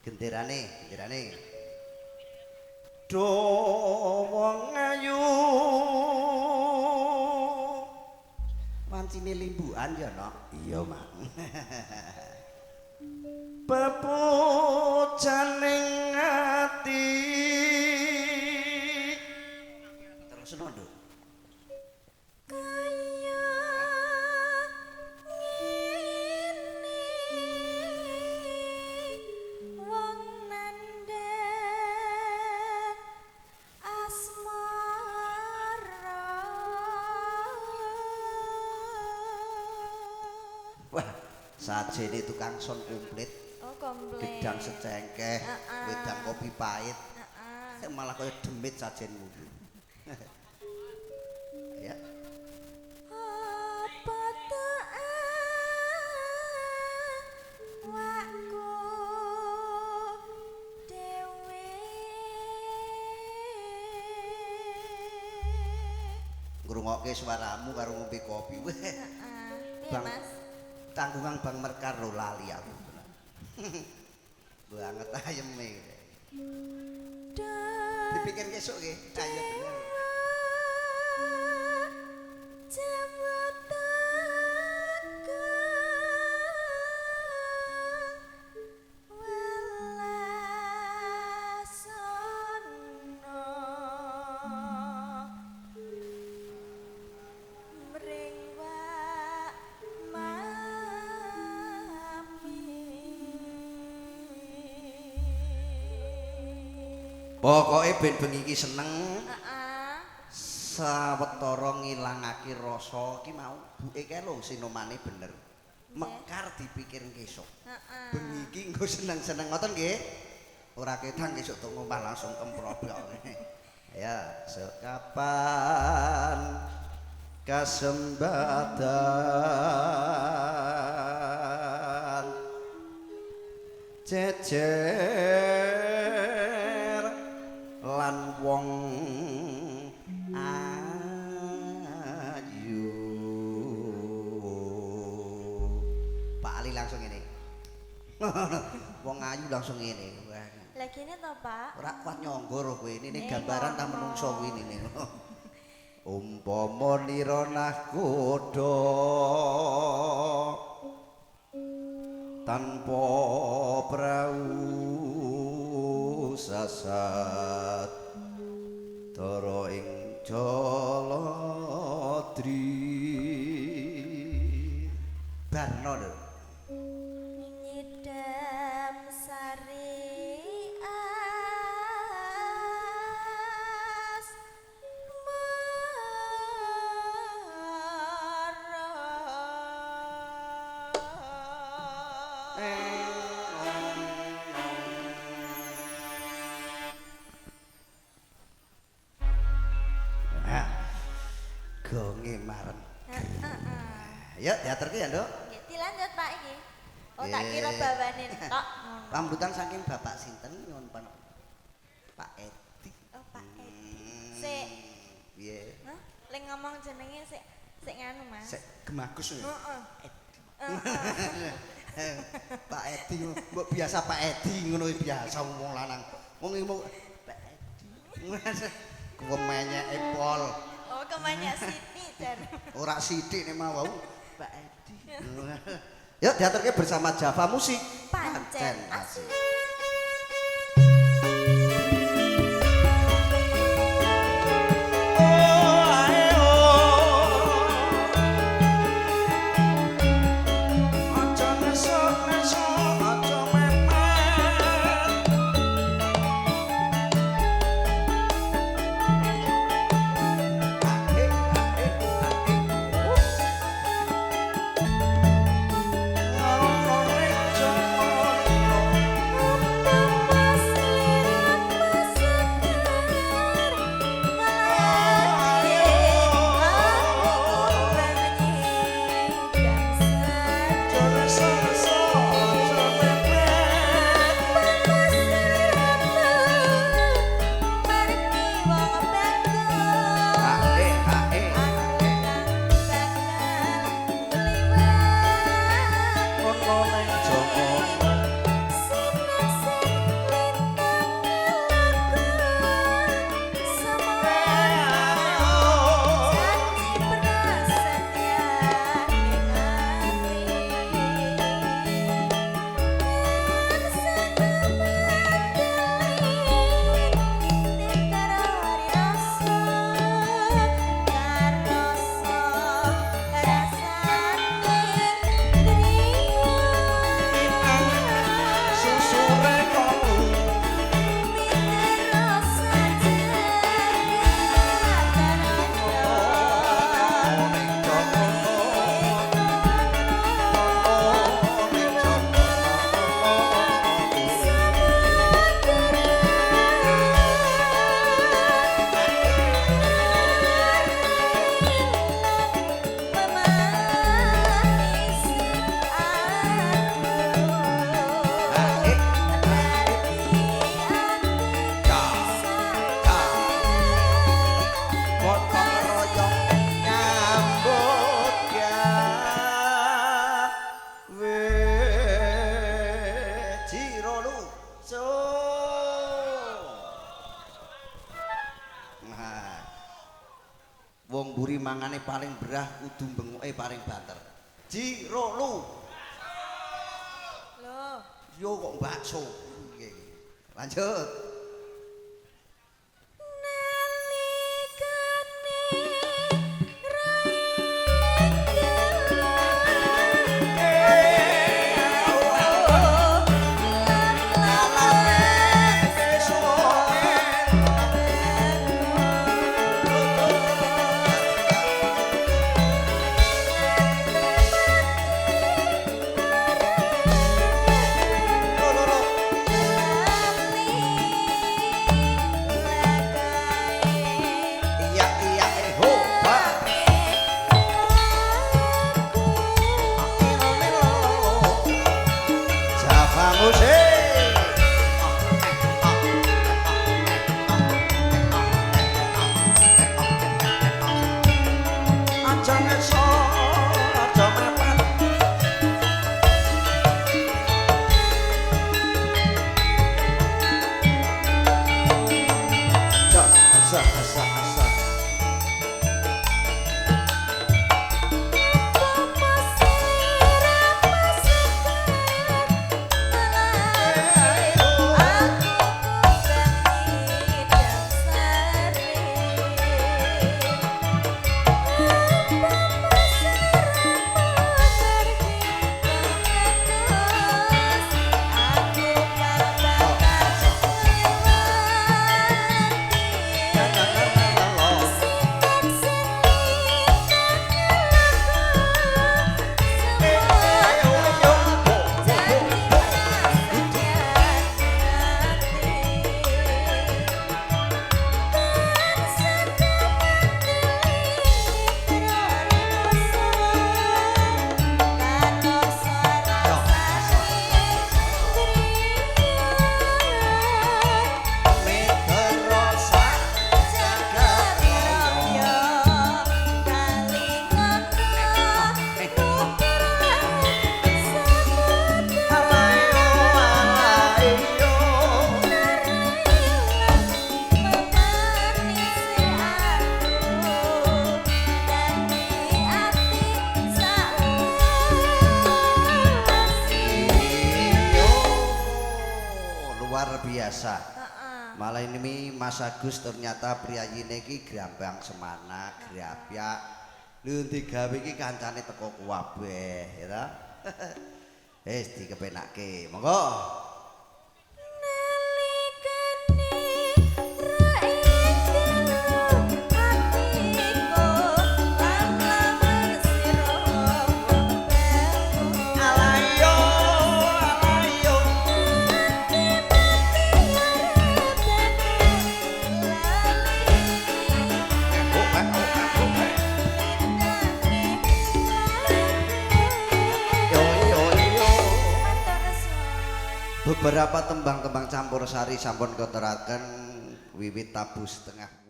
Genderane, genderane. Do wong ayu. Wancine limbukan ya, Nok? Iya, Mak. Pepujaning ati. Terus Nduk. Kaya ngene wong nandhang asmara. Wah, sajene tukang son komplit. Oh, komplit. Gedang secengkeh, wedang kopi pahit. Heeh. Malah kaya demit sajenmu iki. Ya. Apa tak awakku dhewe. Ngrungokke suaramu karo ngombe kopi. Weh, Heeh. Piye, Bang. Mas? Tanggungan Bang Merkar lho lali aku. Banget ayeme. Dipikir besok nggih. Ayo bener. Pokoke ben bengi iki seneng, sawetara ngilangake rasa iki mau buke kae lho sinomane bener. Mekar dipikir ngesuk. Bengi iki nggo seneng-seneng ngoten nggih. Ora ketang esuk tok ngomah langsung kemprobyok. Ya, sekapan kasembatan jejer lan wong ayu. Pak Ali langsung ngene. Wong ayu langsung ngene. Lah kene to, Pak? Ora kuat nyangga ro kowe. Ini gambaran ta menungso kuwi ngene. Umpama nira nahkoda tanpa prau sasat tara ing jaladri. Barno lho. Nyidam sari as mara. Nah, gonge marem. Ya, diaturke ya, Nduk. Nggih, dilanjut Pak iki. Oh, tak kira bawane tok ngono. Pambutan saking Bapak sinten nyuwun pan Pak Edi. Oh, Pak Edi. Sik. Piye? Hah? Lek ngomong jenenge sik sik nganu, Mas. Sik gemagus ya. Heeh. Pak Edi, mbok biasa Pak Edi ngono biasa wong lanang. Wong iki mau Pak Edi. Kemenyeke pol. Oh, kemenyak sithik jar. Ora sithik nek mau Pak Edi. Yuk diaturke bersama Java Musik. Pancen asik. Aja nesu-nesu, aja mepet. Ae, ae, ae. Ono ning jono. Wong mburi mangane paling berah kudu bengoke paling banter. Ji ro lu. Lho. Yo kok bakso. Nggih. Lanjut. Biasa. Malah ini Mas Agus ternyata priyayine iki grambang semanak, grapyak. Lho digawe iki kancane teko kuwabeh, ya ta? Wis dikepenake. Monggo. Beberapa tembang-tembang campur sari sampun keteraken wiwit tabuh setengah.